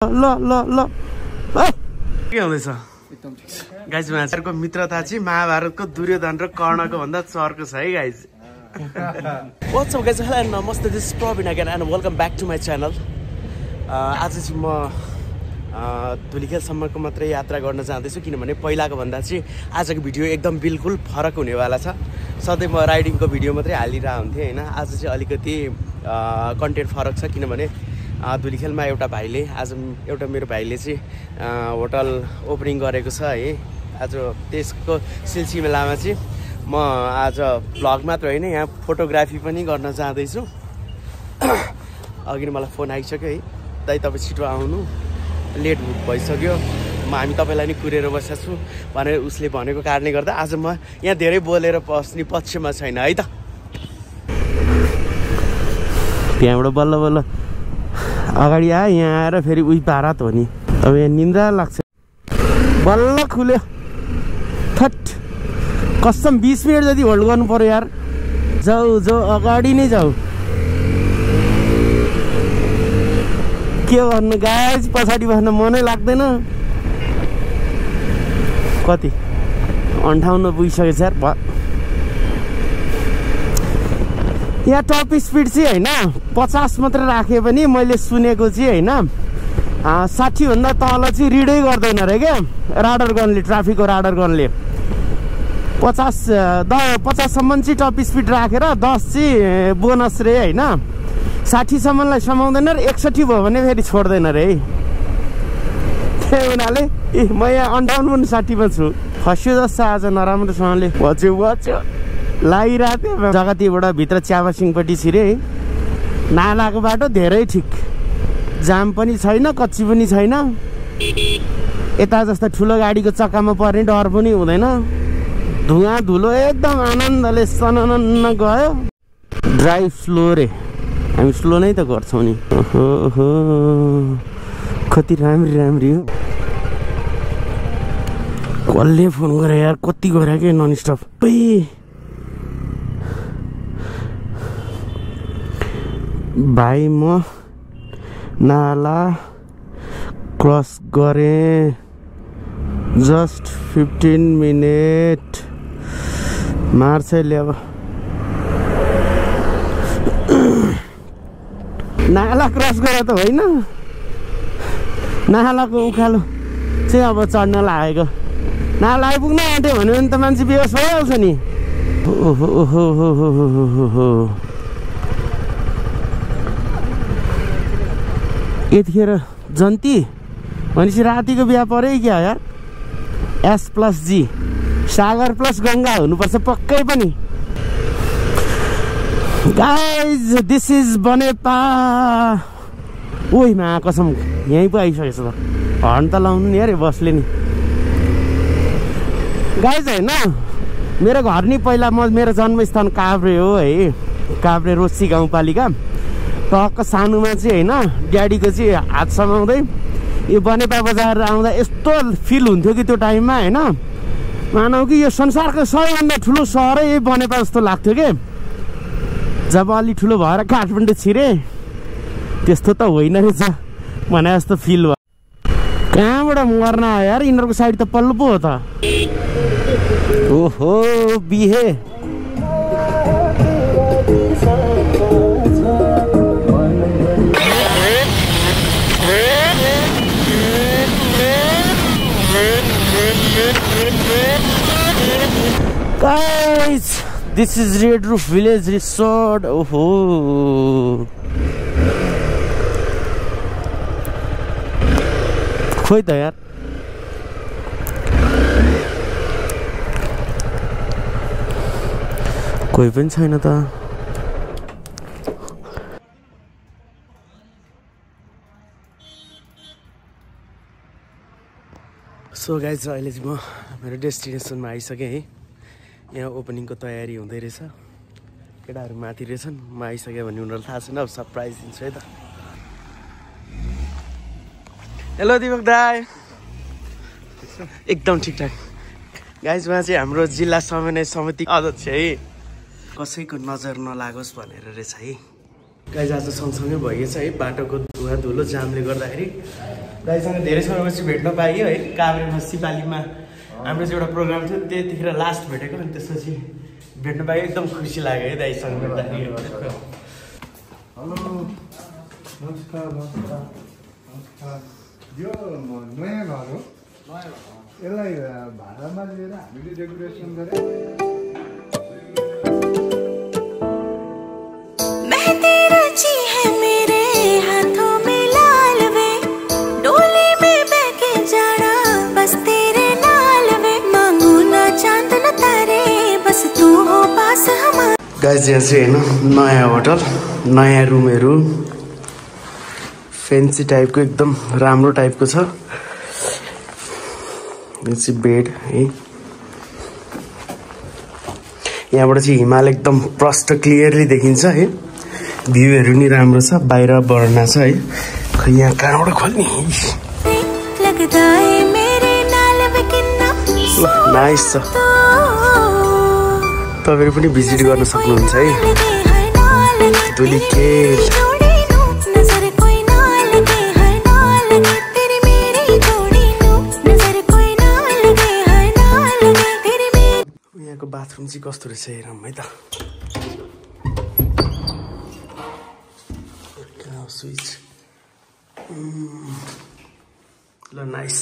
ल ल ल के हुँदैछ गाइज? मान्छेको मित्रता चाहिँ महाभारतको दुर्योधन र कर्णको भन्दा चर्को छ है guys. What's up guys? Hello, namaste. This is Praveen again and welcome back to my channel. आज चाहिँ म धुलिखेलसम्मको मात्रै यात्रा गर्न जाँदैछु किनभने पहिलाको भन्दा चाहिँ आजको भिडियो एकदम बिल्कुल फरक हुनेवाला छ। सधैँ म राइडिङको भिडियो मात्रै हालिरहेको हुन्थेँ होइन, आज चाहिँ अलिकति कन्टेन्ट फरक छ किनभने धुलिखेलमा एउटा भाइले आज एउटा मेरो भाइले चाहिँ होटल ओपनिङ गरेको छ है। आज त्यसको सिलसिलामा चाहिँ म आज भ्लग मात्र होइन यहाँ फोटोग्राफी पनि गर्न जाँदैछु। अघि नै मलाई फोन आइसक्यो है, दाइ तपाईँ छिटो आउनु, लेट भइसक्यो, हामी तपाईँलाई नि कुरेर बसेको छु भनेर उसले भनेको कारणले गर्दा आज म यहाँ धेरै बोलेर बस्ने पक्षमा छैन है त। त्यहाँबाट बल्ल बल्ल अगाडि आयो, यहाँ आएर फेरि उही बारात हो नि, अब यहाँ निन्द्रा लाग्छ। बल्ल खुल्यो, थट कसम 20 मिनट जति होल्ड गर्नु पर्यो यार। जाऊ जाऊ अगाडि नै जाऊ, के गर्नु गाइज, पछाडि बस्न मनै लाग्दैन। कति 58 पुगिसकेको छ यार। यहाँ टप स्पिड चाहिँ होइन 50 मात्रै राखे पनि मैले सुनेको चाहिँ होइन 60 भन्दा तल चाहिँ रिडै गर्दैन अरे क्या राडर गनले, ट्राफिकको राडर गनले। 50 सम्म चाहिँ टप स्पिड राखेर 10 चाहिँ बोनस रे होइन, 60 सम्मलाई समाउँदैन र 61 भयो भने फेरि छोड्दैन रे है। त्यही हुनाले म यहाँ 58 60 मा छु। खस्यो जस्तो आज नराम्रोसँगले बच्यो लागिरहेको थियो। जगतीबाट भित्र च्याबासिङपट्टि छिरे है, नालाको बाटो धेरै ठिक, जाम पनि छैन कच्ची पनि छैन, यता जस्तो ठुलो गाडीको चक्कामा पर्ने डर पनि हुँदैन, धुवा धुलो एकदम आनन्दले सननन्न गयो। ड्राइभ स्लो रे, हामी स्लो नै त गर्छौँ नि। ओहो कति राम्री राम्री हो। कसले फोन गरे यार, कति गरे कि नन स्टप। भाइ म नाला क्रस गरेँ, जस्ट 15 मिनट मार्छ ल्याब। नाला क्रस गरेर त होइन, नालाको उकालो चाहिँ अब चढ्न लागेको। नाला आइपुग्न आँट्यो भन्यो भने त मान्छे बेहोस भइहाल्छ नि। ओहो ओहो ओहो, यतिखेर जन्ती भनेपछि रातिको बिहा पऱ्यो क्या यार। S+G सागर प्लस गङ्गा हुनुपर्छ पक्कै पनि। Guys this is Banepa. ओइ मा कसम यहीँ पो आइसकेछ त, हर्न त लाउनु नि यार बसले नि। गाइज होइन मेरो घर नि पहिला मेरो जन्मस्थान काभ्रे हो है, काभ्रे रोसी गाउँपालिका। टक्क सानोमा चाहिँ होइन ड्याडीको चाहिँ हात समाउँदै यो बनेपा बजार आउँदा यस्तो फिल हुन्थ्यो कि त्यो टाइममा होइन, मानौ कि यो संसारको सबैभन्दा ठुलो सहरै यही बनेपा जस्तो लाग्थ्यो कि। जब अलि ठुलो भएर काठमाडौँ छिरे त्यस्तो त होइन रहेछ भने जस्तो फिल भयो। कहाँबाट मर्न आयो यार, यिनीहरूको साइड त पल्लो पो हो त। ओहो बिहे Guys, this is Red Roof Village Resort. ओहो खोइ त यार, कोही पनि छैन त। सो गाइज अहिले चाहिँ म मेरो डेस्टिनेसनमा आइसकेँ है। यहाँ ओपनिङको तयारी हुँदै रहेछ, केटाहरू माथि रहेछन्, म आइसकेँ भने उनीहरूलाई थाहा छैन, अब सरप्राइज दिन्छु है त। हेलो दिपक दाई, एकदम ठिकठाक। गाइज उहाँ चाहिँ हाम्रो जिल्ला समन्वय समिति अध्यक्ष है, कसैको नजर नलागोस् भनेर रहेछ है। गाइज आज सँगसँगै भइएछ है, बाटोको धुवा धुलो जामले गर्दाखेरि दाइसँग धेरै समयपछि भेट्न पाइयो है। काभ्रेमा सिपालीमा हाम्रो चाहिँ एउटा प्रोग्राम थियो, त्यतिखेर लास्ट भेटेको अनि त्यसपछि भेट्न पाइयो। एकदम खुसी लाग्यो है दाइसँग भेट्दाखेरि। हेलो नमस्कार नमस्कार नमस्कार। यो नयाँ घर हो, यसलाई भाडामा लिएर हामीले डेकोरेसन गरे। गाइस यहाँ चाहिँ हेर्नु नयाँ होटल, नयाँ रुमहरू, फेन्सी टाइपको एकदम राम्रो टाइपको छ। यो चाहिँ बेड है। यहाँबाट चाहिँ हिमाल एकदम प्रष्ट क्लियरली देखिन्छ है। भ्यूहरू नि राम्रो छ, बाहिर बर्ना छ है। खै यहाँ कहाँबाट खोल्ने? नाइस छ। तपाईहरु पनि भिजिट गर्न सक्नुहुन्छ है धुलीखेल। यहाँको बाथरुम चाहिँ कस्तो रहेछ हेरौँ है त। स्विच ल नाइस।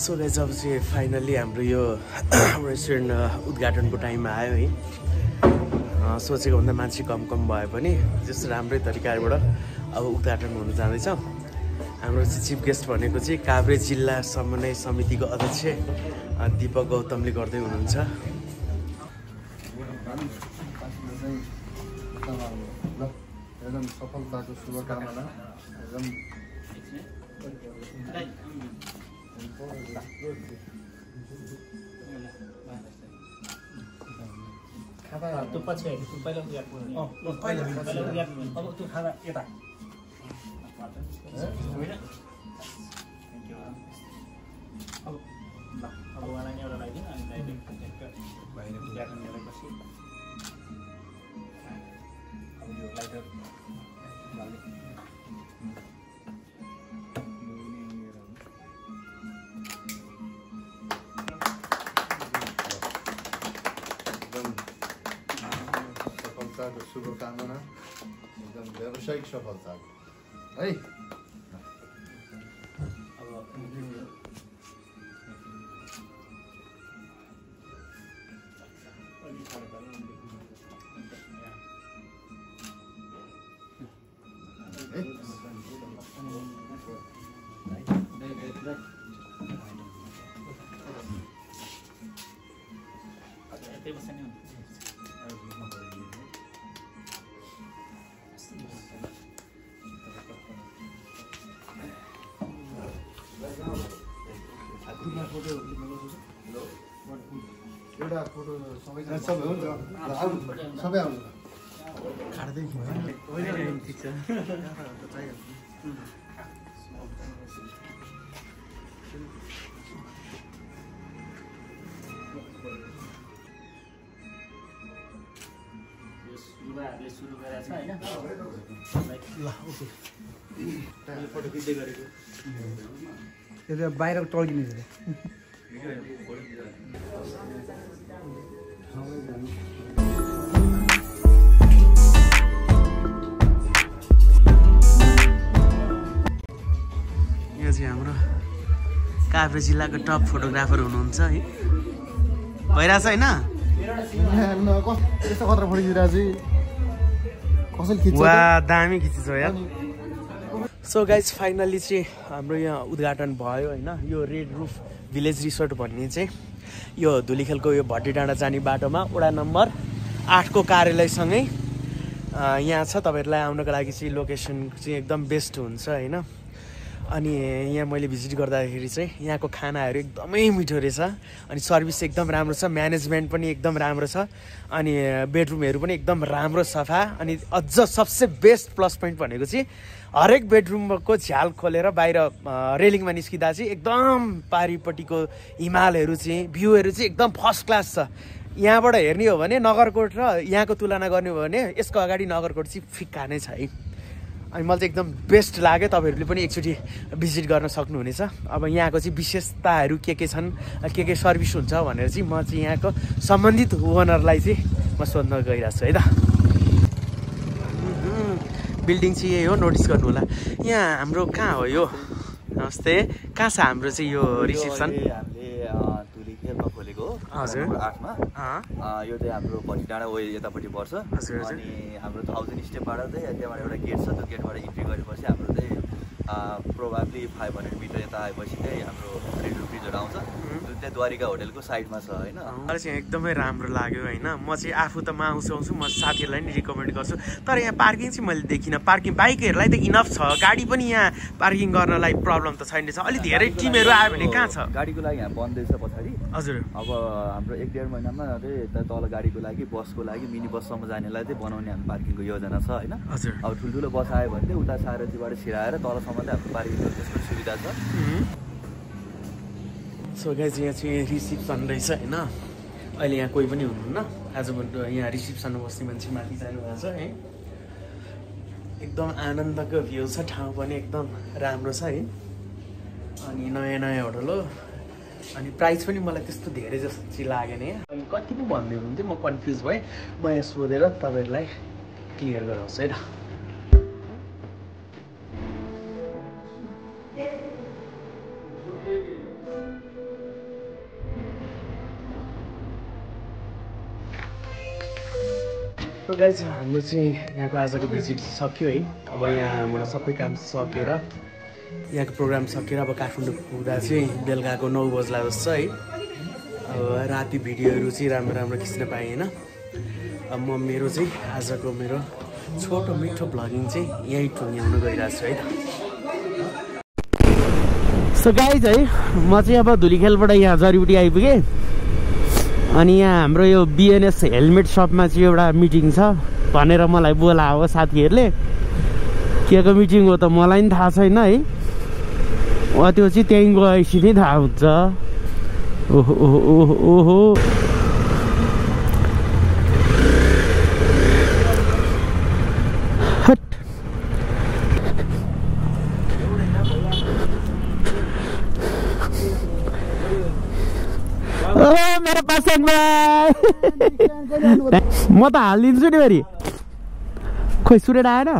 सो गाइस अब चाहिँ फाइनली हाम्रो यो रेस्टुरेन्ट उद्घाटनको टाइम आयो है। सोचेको भन्दा मान्छे कम भए पनि जस्तो राम्रै तरिकाबाट अब उद्घाटन हुन जाँदैछ। हाम्रो चाहिँ चिफ गेस्ट भनेको चाहिँ काभ्रे जिल्ला समन्वय समितिको अध्यक्ष दीपक गौतमले गर्दै हुनुहुन्छ। एकदम सफलताको शुभकामना। एकदम त्यो पछि होइन, त्यो पहिला उयो अब त्यो खाना यता अब उहाँलाई नै एउटा लगाइदिउँ अनि बाहिर उद्घाटन गरेपछि अब यो लाइटर शुभकामना। एकदम व्यावसायिक सफलता है। एउटा फोटो सबै हुन्छ, सबै आउँछ। खाँदै ठिक छ। युवाहरूले सुरु गरेको छ होइन। ल ओके फोटो खिच्दै गरेको त्यो बाहिर टल्किने छ। यहाँ चाहिँ हाम्रो काभ्रे जिल्लाको टप फोटोग्राफर हुनुहुन्छ है। भइरहेछ होइन? कस्तो खतरा फोटो खिचिरहेको कसैले खिच्छ। वा दामी खिचेछ यार। सो गाइज फाइनली चाहिँ हाम्रो यहाँ उद्घाटन भयो होइन। यो रेड रुफ भिलेज रिसोर्ट भन्ने चाहिँ यो धुलीखेलको यो भट्टी डाँडा जाने बाटोमा वडा नम्बर 8 को कार्यालयसँगै यहाँ छ तपाईँहरूलाई आउनको लागि चाहिँ लोकेसन चाहिँ एकदम बेस्ट हुन्छ होइन अनि यहाँ मैले भिजिट गर्दाखेरि चाहिँ यहाँको खानाहरू एकदमै मिठो रहेछ अनि सर्भिस एकदम राम्रो छ म्यानेजमेन्ट पनि एकदम राम्रो छ अनि बेडरुमहरू पनि एकदम राम्रो सफा अनि अझ सबसे बेस्ट प्लस पोइन्ट भनेको चाहिँ हरेक बेडरुमको झ्याल खोलेर बाहिर रेलिङमा निस्किँदा चाहिँ एकदम पारिपट्टिको हिमालहरू चाहिँ भ्यूहरू चाहिँ एकदम फर्स्ट क्लास छ यहाँबाट हेर्ने हो भने नगरकोट र यहाँको तुलना गर्ने हो भने यसको अगाडि नगरकोट चाहिँ फिक्का नै छ है अनि मलाई चाहिँ एकदम बेस्ट लाग्यो तपाईँहरूले पनि एकचोटि भिजिट गर्न सक्नुहुनेछ अब यहाँको चाहिँ विशेषताहरू के छन् के सर्भिस हुन्छ भनेर चाहिँ म चाहिँ यहाँको सम्बन्धित ओनरलाई चाहिँ म सोध्न गइरहेको छु है त बिल्डिङ चाहिँ यही हो नोटिस गर्नु होला यहाँ हाम्रो कहाँ हो यो नमस्ते कहाँ छ हाम्रो चाहिँ यो रिसेप्सन खोलेको हो हजुर 8 मा यो चाहिँ हाम्रो भटी डाँडा वे यतापट्टि पर्छ अनि हाम्रो 1000 स्टेपबाट चाहिँ त्यहाँबाट एउटा गेट छ त्यो गेटबाट इन्ट्री गरेपछि हाम्रो चाहिँ प्रोबाब्ली 500 मिटर यता आएपछि चाहिँ हाम्रो रेड ब्रिजहरू आउँछ त्यहाँ द्वारिका होटलको साइडमा छ होइन मलाई चाहिँ एकदमै राम्रो लाग्यो होइन म चाहिँ आफू त म आउँछु म साथीहरूलाई नि रिकमेन्ड गर्छु तर यहाँ पार्किङ चाहिँ मैले देखिनँ पार्किङ बाइकहरूलाई त इनफ छ गाडी पनि यहाँ पार्किङ गर्नलाई प्रब्लम त छैन अलिक धेरै टिमहरू आयो भने कहाँ छ गाडीको लागि यहाँ बन्दैछ पछाडि हजुर अब हाम्रो 1-1.5 महिनामा चाहिँ तल गाडीको लागि बसको लागि मिनी बससम्म जानेलाई चाहिँ बनाउने हाम्रो पार्किङको योजना छ होइन हजुर अब ठुल्ठुलो बस आयो भने चाहिँ उता सारथीबाट छिराएर तलसम्म चाहिँ हाम्रो पार्किङको त्यसको सुविधा छ सो गाइज यहाँ चाहिँ रिसिप्सन रहेछ होइन अहिले यहाँ कोही पनि हुनुहुन्न आजभन्दा यहाँ रिसिप्सनमा बस्ने मान्छे माथि जानुभएको छ है एकदम आनन्दको भ्यू छ ठाउँ पनि एकदम राम्रो छ है अनि नयाँ होटल हो अनि प्राइस पनि मलाई त्यस्तो धेरै जस्तो चाहिँ लागेन अनि कति पो भन्दै हुनुहुन्थ्यो म कन्फ्युज भएँ म यहाँ सोधेर तपाईँहरूलाई क्लियर गराउँछु है त So guys, हाम्रो चाहिँ यहाँको आजको भिजिट सक्यो है अब यहाँ हाम्रो सबै काम सकेर यहाँको प्रोग्राम सकेर अब काठमाडौँ पुग्दा चाहिँ बेलुकाको 9 बज्ला जस्तो है अब राति भिडियोहरू चाहिँ राम्रो खिच्न पाएँ होइन अब म मेरो चाहिँ आजको मेरो छोटो मिठो भ्लगिङ चाहिँ यहीँ टुङ्ग्याउनु गइरहेको छु है त सो गाइज है म चाहिँ अब धुलीखेलबाट यहाँ जडीबुटी आइपुगेँ अनि यहाँ हाम्रो यो बिएनएस हेलमेट सपमा चाहिँ एउटा मिटिङ छ भनेर मलाई बोलायो साथीहरूले के को मिटिङ हो त मलाई पनि थाहा छैन है त्यो चाहिँ त्यहीँ गएपछि नै थाहा हुन्छ ओहो ओहो ओहो मेरो पासन म त हालिदिन्छु नि फेरि खोइ सुरेर आएन